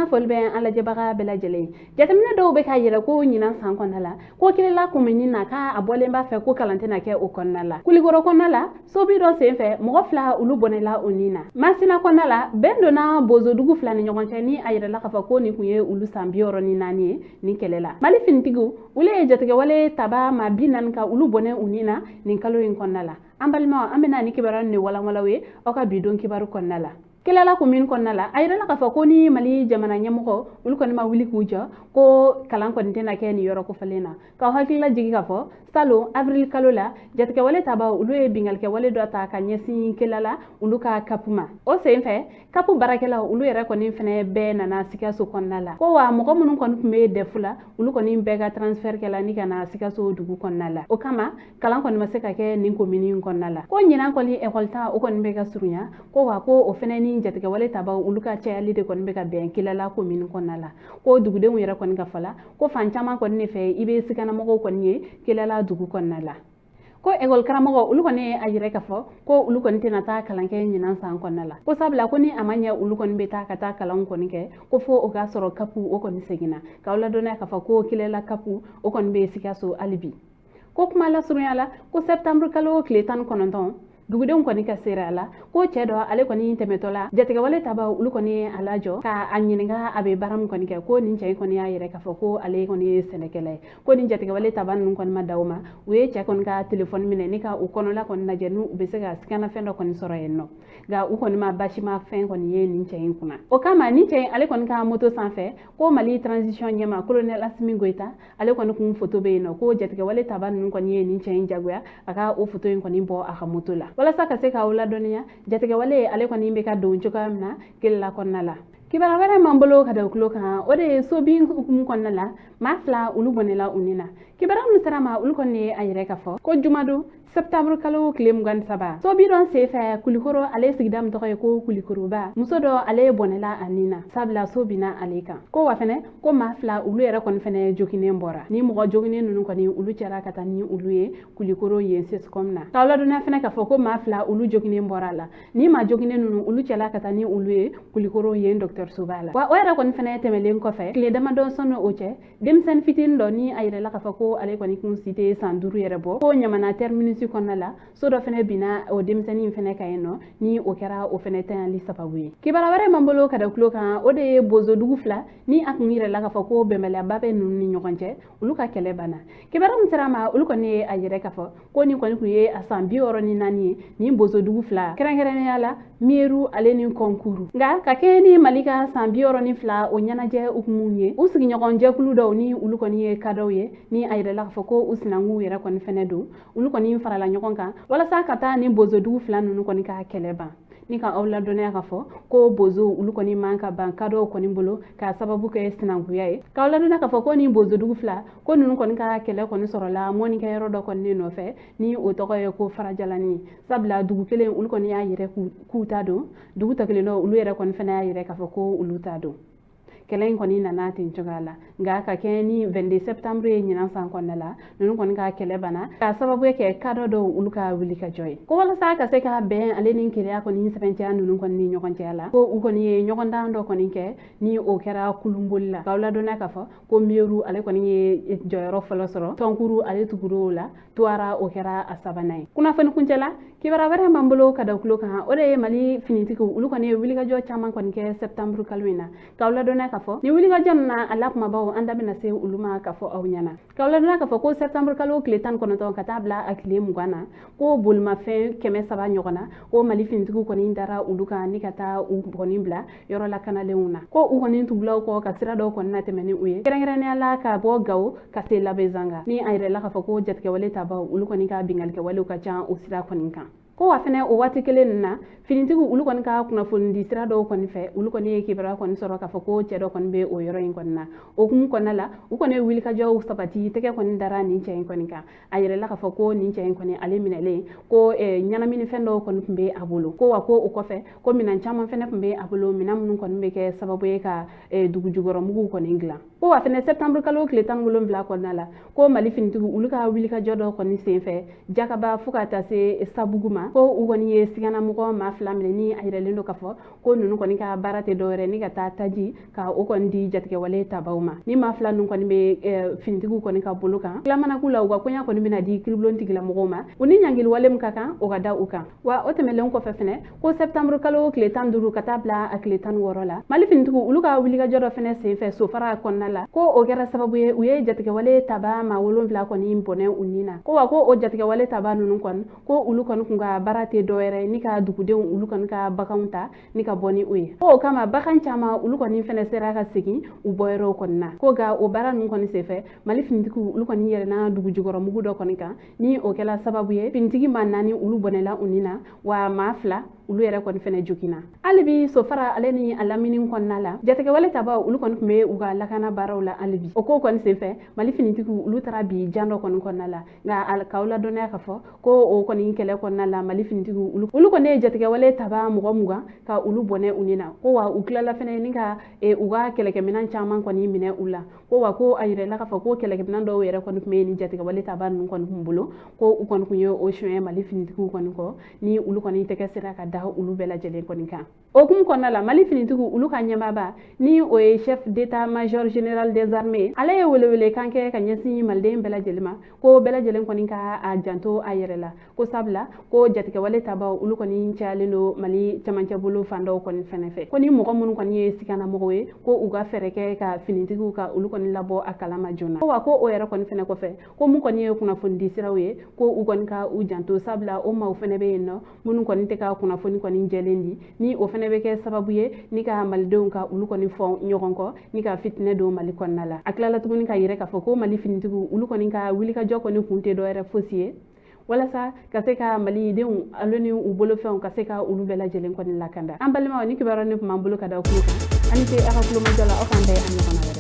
An ka foli bɛ an lajɛbaga bɛɛ lajɛlen ye. Jateminɛ dɔw bɛ k'a yira ko ɲinan san kɔnɔna la, ko Kelela komini na, k'a bɔlen b'a fɛ ko kalan tɛna kɛ o kɔnɔna la. Kulikɔrɔ kɔnɔna la, sobi dɔ senfɛ, mɔgɔ fila olu bɔnɛla u ni na. Masina kɔnɔna la, bɛn donna bozodugu fila ni ɲɔgɔn cɛ, ni a yirala k'a fɔ ko nin kun ye olu san 64 ye nin kɛlɛ la. Mali finitigiw olu ye jatigɛwale taba maa 40 ka olu bɔnɛ u ni na nin kalo in kɔnɔna la. An balimaw, an bɛna ni kibaruya ni walanwalaw ye aw ka bi don kibaru kɔnɔna la. Kelela komini kɔnɔna la, a yirala k'a fɔ ko ni Mali jamana ɲɛmɔgɔ olu kɔni ma wuli k'u jɔ, ko kalan kɔni tɛna kɛ nin yɔrɔ kofɔlen na. K'aw hakilila jigi k'a fɔ salon avril kalo la, jatigɛwale tabaw olu ye binkannikɛwale dɔ ta ka ɲɛsin Kelala olu ka CAP ma. O sen fɛ, CAP baarakɛlaw olu yɛrɛ kɔni fɛnɛ bɛɛ nana Sikaso kɔnɔna la, ko wa mɔgɔ minnu kɔni tun bɛ DEF la, olu kɔni bɛɛ ka transfert kɛla ni ka na Sikaso dugu kɔnɔna la. O kama, kalan kɔni ma se ka kɛ nin komini in kɔnɔna la. Ko ɲinan kɔni ekɔli ta o kɔni bɛ ka surunya, ko wa ko o fɛnɛ ni jatigɛwale tabaw olu ka cayali de kɔni bɛ ka bɛn Kelala komini kɔnɔna la. Ko dugudenw yɛrɛ kɔni ka fɔ la, ko fan caman kɔni de fɛ, i bɛ sikanamɔgɔw kɔni ye Kelala dugu kɔnɔna la. Ko ekɔli karamɔgɔ olu kɔni ye a yira k'a fɔ ko olu kɔni tɛna taa kalan kɛ ɲinan san kɔnɔna la, ko sabula ko ni a ma ɲɛ olu kɔni bɛ taa ka taa kalanw kɔni kɛ, ko fo o k'a sɔrɔ CAP o kɔni seginna. K'aw ladɔnniya k'a fɔ ko Kelela CAP o kɔni bɛ Sikaso hali bi. Ko kuma lasurunya la, ko sɛptanburu kalo tile 19, dugudenw kɔni ka seereya la, ko cɛ dɔ ale kɔni tɛmɛtɔ la, jatigɛwale tabaw olu kɔni ye a lajɔ ka a ɲininka a bɛ baara min kɔni kɛ. Ko nin cɛ in kɔni y'a yira k'a fɔ ko ale kɔni ye sɛnɛkɛla ye. Ko nin jatigɛwale taba ninnu kɔni ma da o ma, u ye cɛ kɔni ka telefɔni minɛ ni ka u kɔnɔla kɔni lajɛ n'u bɛ se ka sikanafɛn dɔ kɔni sɔrɔ yen nɔ, nka u kɔni ma basima fɛn kɔni ye nin cɛ in kunna. O kama, nin cɛ in ale kɔni ka moto sanfɛ, ko Mali transition ɲɛmaa colonel Asimi Goyita ale kɔni kun foto bɛ yen nɔ. Ko jatigɛwale taba ninnu kɔni ye nin cɛ in jagoya a ka o foto in kɔni bɔ a ka moto la. Walasa ka se k'aw ladɔnniya jatigɛwale ale kɔni bɛ ka don cogoya min na Kelela kɔnɔna la. Kibaruya wɛrɛ m'an bolo ka da tulo kan, o de ye sobin hukumu kɔnɔna la, maa fila olu bɔnɛla u ni na. Kibaruya min sera ma, olu kɔni ye a yira k'a fɔ ko jumadon sɛptanburu kalo tile 23, sobi dɔ senfɛ Kulikoro ale sigida min tɔgɔ ye ko Kulikoroba, muso dɔ ale bɔnɛla a ni na, sabula so binna ale kan. Ko wa fɛnɛ ko maa fila olu yɛrɛ kɔni fɛnɛ joginen bɔra. Ni mɔgɔ joginen ninnu kɔni, olu cɛra ka taa ni olu ye Kulikoro yen CSCOM na. K'aw ladɔnniya fɛnɛ k'a fɔ ko maa fila olu joginen bɔra a la. Ni maa joginen ninnu, olu cɛla ka taa ni olu ye Kulikoro yen dɔgɔtɔrɔsoba la. Wa o yɛrɛ kɔni fɛnɛ tɛmɛlen kɔfɛ, tile damadɔ sɔnni o cɛ, denmisɛnnin fitinin dɔ ni a yirala k'a fɔ ko ale kɔni kun si tɛ san 5 yɛrɛ bɔ, ko Ɲamana terminus kɔnɔna la, so dɔ fɛnɛ binna o denmisɛnnin fɛnɛ kan yen nɔ, ni o kɛra o fɛnɛ tanyali sababu ye. Kibaruya wɛrɛ m'an bolo ka da tulo kan, o de ye bozodugu fila ni a kun yirala k'a fɔ ko bɛnbaliyaba bɛ ninnu ni ɲɔgɔn cɛ, olu ka kɛlɛ banna. Kibaruya min sera ma, olu kɔni ye a yira k'a fɔ ko nin kɔni kun ye a san 64 ye nin bozodugu fila, kɛrɛnkɛrɛnnenya la Miyeru ale ni Kɔnkuru. Nka ka kɛɲɛ ni Mali ka san 62 o ɲɛnajɛ hukumu ye, u sigiɲɔgɔn jɛkulu dɔw ni olu kɔni ye kadɔw ye, ni a yirala k'a fɔ ko u sinankunw yɛrɛ kɔni fɛnɛ don, olu kɔni farala ɲɔgɔn kan walasa ka taa ni bozodugu fila ninnu kɔni ka kɛlɛ ban. Ni ka aw ladɔnniya k'a fɔ ko bozow olu kɔni man ka ban kadɔw kɔni bolo k'a sababu kɛ sinankunya ye. K'aw ladɔnniya k'a fɔ ko ni bozodugu fila ko ninnu kɔni ka kɛlɛ kɔni sɔrɔla mɔnikɛyɔrɔ dɔ kɔni de nɔfɛ, ni o tɔgɔ ye ko Farajalani, sabula dugu kelen olu kɔni y'a yira k'u ta don, dugu tɔ kelen dɔ olu yɛrɛ kɔni fana y'a yira k'a fɔ ko olu ta don. Kɛlɛ in kɔni nana ten cogoya la, nka ka kɛɲɛ ni 22 septembre ye ɲinan san kɔnɔna la, ninnu kɔni ka kɛlɛ banna k'a sababu kɛ kadɔ dɔw olu ka wuli ka jɔ ye. Ko walasa ka se ka bɛn ale ni kelenya kɔni sɛbɛntiya ninnu kɔni ni ɲɔgɔn cɛ la, ko u kɔni ye ɲɔgɔndan dɔ kɔni kɛ, ni o kɛra kulunboli la. K'aw ladɔnniya k'a fɔ ko Miyeru ale kɔni ye jɔyɔrɔ fɔlɔ sɔrɔ, Tɔnkuru ale tugur'o la, Tuwara o kɛra a sabanan ye. Kunnafoni kuncɛ la, kibaruya wɛrɛ b'an bolo ka da tulo kan, o de ye Mali finitigiw olu kɔni ye wulikajɔ caman kɔni kɛ sɛptanburu kalo in na. K'aw ladɔnniya k'a fɔ ni wulikajɔ ninnu na, a la kumabaw an da bɛna se olu ma k'a fɔ aw ɲɛna. K'aw ladɔnniya k'a fɔ ko sɛptanburu kalo tile 19 ka taa bila a tile 20 na, ko bolimafɛn 300 ɲɔgɔn na, ko Mali finitigiw kɔni dara olu kan ni ka taa u kɔni bila yɔrɔ lakanalenw na. Ko u kɔni tugula u kɔ ka sira dɔw kɔni natɛmɛ ni u ye, kɛrɛnkɛrɛnnenya la ka bɔ Gawo ka se Labezanga, ni a yirala k'a fɔ ko jatigɛwale tabaw olu kɔni ka binkannikɛwalew ka ca o sira kɔni kan. Ko wa fɛnɛ o waati kelen nin na, finitigiw olu kɔni ka kunnafonidi sira dɔw kɔni fɛ, olu kɔni ye kibaruya kɔni sɔrɔ k'a fɔ ko cɛ dɔ kɔni bɛ o yɔrɔ in kɔni na. O hukumu kɔnɔna la, u kɔni ye wulikajɔw sabati, tɛgɛ kɔni dara nin cɛ in kɔni kan. A yirala k'a fɔ ko nin cɛ in kɔni ale minɛlen, ko ɲɛnaminifɛn dɔw kɔni tun bɛ a bolo. Ko wa ko o kɔfɛ, ko minɛn caman fɛnɛ tun bɛ a bolo, minɛn minnu kɔni bɛ kɛ sababu ye ka dugujukɔrɔmuguw kɔni dilan. Ko wa fɛnɛ sɛptanburu kalo tile 17 kɔnɔna la, ko Mali finitigiw olu ka wulikajɔ dɔ kɔni senfɛ Jakaba fo ka taa se Sabugu ma. ma, ko u kɔni ye siganamɔgɔ maa 2 minɛ, ni a yiralen don k'a fɔ ko ninnu kɔni ka baara tɛ dɔwɛrɛ ni ka taa taji ka o kɔni di jatigɛwale tabaw ma. Ni maa 2 ninnu kɔni bɛ finitigiw kɔni ka bolo kan, tila mana k'u la, u ka koɲa kɔni bɛna di kiribulon tigilamɔgɔw ma, u ni ɲangili wale min ka kan, o ka da u kan. Wa o tɛmɛlen kɔfɛ fɛnɛ, ko septembre kalo tile 15 ka taa bila a tile 16 la, Mali finitigiw olu ka wulikajɔ dɔ fɛnɛ senfɛ Sofara kɔnɔna la, ko o kɛra sababu ye u ye jatigɛwale taba maa 7 kɔni bɔnɛ u ni na. Ko wa ko o jatigɛwale taba ninnu kɔni, ko olu kɔni kun ka baara tɛ dɔwɛrɛ ni ka dugudenw olu kɔni ka baganw ta ni ka bɔ ni o ye. Ko o kama bagan caman olu kɔni fɛnɛ sera ka segin u bɔyɔrɔw kɔni na. Ko nka o baara ninnu kɔni senfɛ, Mali finitigiw olu kɔni yɛlɛnna dugu jukɔrɔ mugu dɔ kɔni kan, ni o kɛla sababu ye finitigi maa 4 olu bɔnɛla u ni na, wa maa 2 olu yɛrɛ kɔni fɛnɛ joginna. Hali bi Sofara ale ni a lamini kɔnɔna la, jatigɛwale tabaw olu kɔni tun bɛ u ka lakana baaraw la hali bi. O ko kɔni senfɛ, Mali finitigiw olu taara bi jan dɔ kɔni kɔnɔna la. Nka k'aw ladɔnniya k'a fɔ ko o kɔni kɛlɛ kɔnɔna la, Mali finitigiw olu kɔni ye jatigɛwale taba mɔgɔ 20 ka olu bɔnɛ u ni na. Ko wa u tilala fɛnɛ ni ka u ka kɛlɛkɛminɛn caman kɔni minɛ u la. Ko wa ko a yirala k'a fɔ ko kɛlɛkɛminɛn dɔw yɛrɛ kɔni tun bɛ yen ni jatigɛwale taba ninnu kɔni kun bolo, ko u kɔni kun ye o suɲɛ Mali finitigiw kɔni kɔ, ni olu kɔni tɛgɛ sera ka da olu bɛɛ lajɛlen kɔni kan. O hukumu kɔnɔna la, Mali finitigiw olu ka ɲɛmaaba, ni o ye chef d'état major général des armées, ale ye welewelekan kɛ ka ɲɛsin maliden bɛɛ lajɛlen ma, ko bɛɛ lajɛlen kɔni ka a janto a yɛrɛ la, ko sabula ko jatigɛwale tabaw olu kɔni cayalen don Mali camancɛ bolo fan dɔw kɔni fɛnɛ fɛ. Ko ni mɔgɔ minnu kɔni ye siganamɔgɔw ye, ko u ka fɛɛrɛ kɛ ka finitigiw ka olu kɔni labɔ a kalama joona. Ko wa ko o yɛrɛ kɔni fɛnɛ kɔfɛ, ko mun kɔni ye kunnafonidi siraw ye, ko u kɔni ka u janto, sabula o maaw fɛnɛ bɛ yen nɔ minnu kɔni tɛ ka kunnafoni kɔni jɛlen di, ni o fɛnɛ bɛ kɛ sababu ye ni ka malidenw ka olu kɔni fɔ ɲɔgɔn kɔ ni ka fitinɛ don Mali kɔnɔna la. A tilala tuguni ka yɛrɛ k'a fɔ ko Mali finitigiw olu kɔni ka wulikajɔ kɔni kun tɛ dɔwɛrɛ fosi ye walasa ka se ka malidenw alo ni u bolofɛnw ka se ka olu bɛɛ lajɛlen kɔni lakanda. An balimaw, ni kibaruya nin tun b'an bolo ka da aw tulo kan, aw ni ce aw ka tulomajɔ la. Aw k'an bɛn a ɲɔgɔnna wɛrɛ.